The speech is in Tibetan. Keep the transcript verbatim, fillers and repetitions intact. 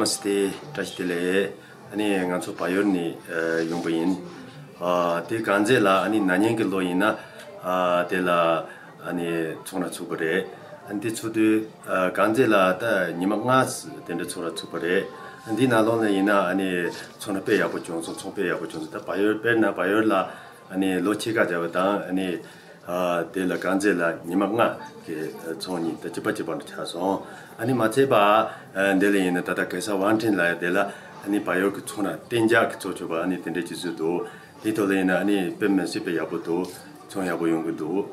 ལགས། བཀྲ་ཤིས་བདེ་ལེགས། ཨ་ནི་ང་ཚོ་བལ་ཡུལ་ནས་ཨ་ཡོང་པ་ཡིན། ཨ་དེ་གངས་རྫས་ལ་ཨ་ནི་ན་ནིང་གི་ལོ་ཡིན་ན་ཨ་དེ་ལ་ཨ་ནི་ཚོང་ར་ཚུགས་པ་རེད། ཨ་ནི་དེ་ཚུགས་དུས་ཨ་གངས་རྫས་ལ་ད་ཉི་མ་ལྔ་དེ་འདྲ་ཚོང་ར་ཚུགས་པ་རེད། ཨ་འདི་ནང་ལོགས་ནས་ཡིན་ན་ཨ་ནི་ཚོང་ར་དཔེ་ཡག་པོ་བྱུང་སོང་། ཚོང་དཔེ་ཡག་པོ་བྱུང་སོང་། ད་བལ་ཡུལ་དཔེར་ན་བལ་ཡུལ་ལ་ཨ་ནི་ལོ་ཕྱེད་ཀ་བྱས་པ་དང་ཨ་ནི། ཨ་དེ་ལ་གངས་རྫས་ལ་ཉི་མ་ལྔ་གི་ཚོང་གཉིས་ད་གཅིག་པ་གཅིག་པ་འདྲ་ཆགས་སོང་། ཨ་ནི་མ་ཚད་པ་ཨ་འདི་ལ་ཡིན་ན་ད་ལྟ་གེ་སར་ཝང་ཁྲིན་ལ་ཡ་དེ་ལ་ཨ་ནི་བལ་ཡུལ་གྱི་ཚོང་ར་གཏན་འཇགས་ཀྱི་ཚོགས་ཆོད་པ་ཨ་ནི་དེ་འདྲའི་ཅིག་བཟོས་འདུག་དེའི་ཐོག་ལ་ཡིན་ན་ཨ་ནི་དཔེ་མི་སྲིད་པའི་ཡག་པོ་འདུག་ཚོང་ཡག་པོ་ཡོང་གི་འདུག